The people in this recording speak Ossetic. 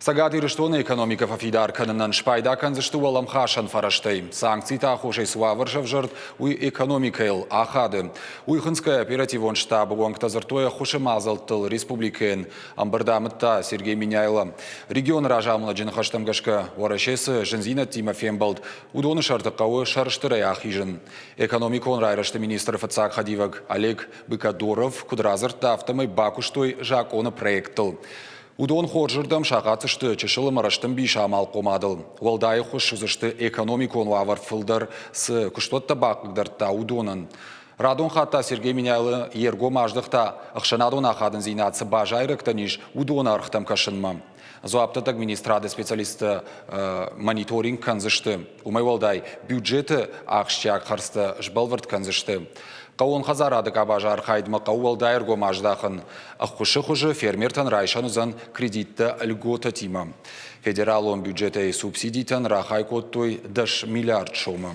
Цӕгат Ирыстоны экономикӕ фӕфидар кӕнынӕн спайда кӕндзысты уӕлӕмхасӕн фӕрӕзтӕй. Санкциты аххосӕй цы уавӕр сӕвзӕрд, уый экономикӕйыл ахады. Уый хынцгӕйӕ оперативон штабы уӕнгтӕ дзырдтой ӕххуысы мадзӕлттыл республикӕйӕн. Ӕмбырд амыдта Сергей Меняйло. Регионы разамонӕджы ныхӕстӕм гӕсгӕ, Уӕрӕсе цы зындзинӕдтимӕ фембӕлд, уыдоны сӕрты хъӕуы сӕрыстырӕй ахизын. Экономикон райрӕзты министры фыццаг хӕдивӕг Олег Быкадоров куыд радзырдта, афтӕмӕй бакуыстой закъоны проекттыл. Уыдон хорзырдӕм сахъатдзысты чысыл ӕмӕ рӕстӕмбис амалхъомадыл. Уӕлдай ӕххуыс уыдзысты экономикон уавӕр фылдӕр цы куыстуӕттӕ бахъыгдардта, уыдонӕн. Радон хатт та Сергей Меняйло йе ргом аздӕхта, ӕхсӕнадон ахадындзинад цы базайрӕгтӕн ис, уыдоны ӕргътӕм кӕсынмӕ. Дзуапдӕттӕг министрады специалисттӕ мониторинг кӕндзысты. Уымӕй уӕлдай, бюджеты ахсджиаг хӕрдзтӕ сбӕлвырд кӕндзысты. Хъӕууон хӕдзарады къабазы архайдмӕ хъӕуы уӕлдай ӕргом аздахын. Ӕххуысы хуызы фермертӕн райсӕн уыдзӕн кредиттӕ льготӕтимӕ. Федералон бюджетӕй субсидитӕн рахай кодтой 10 миллиард сомы.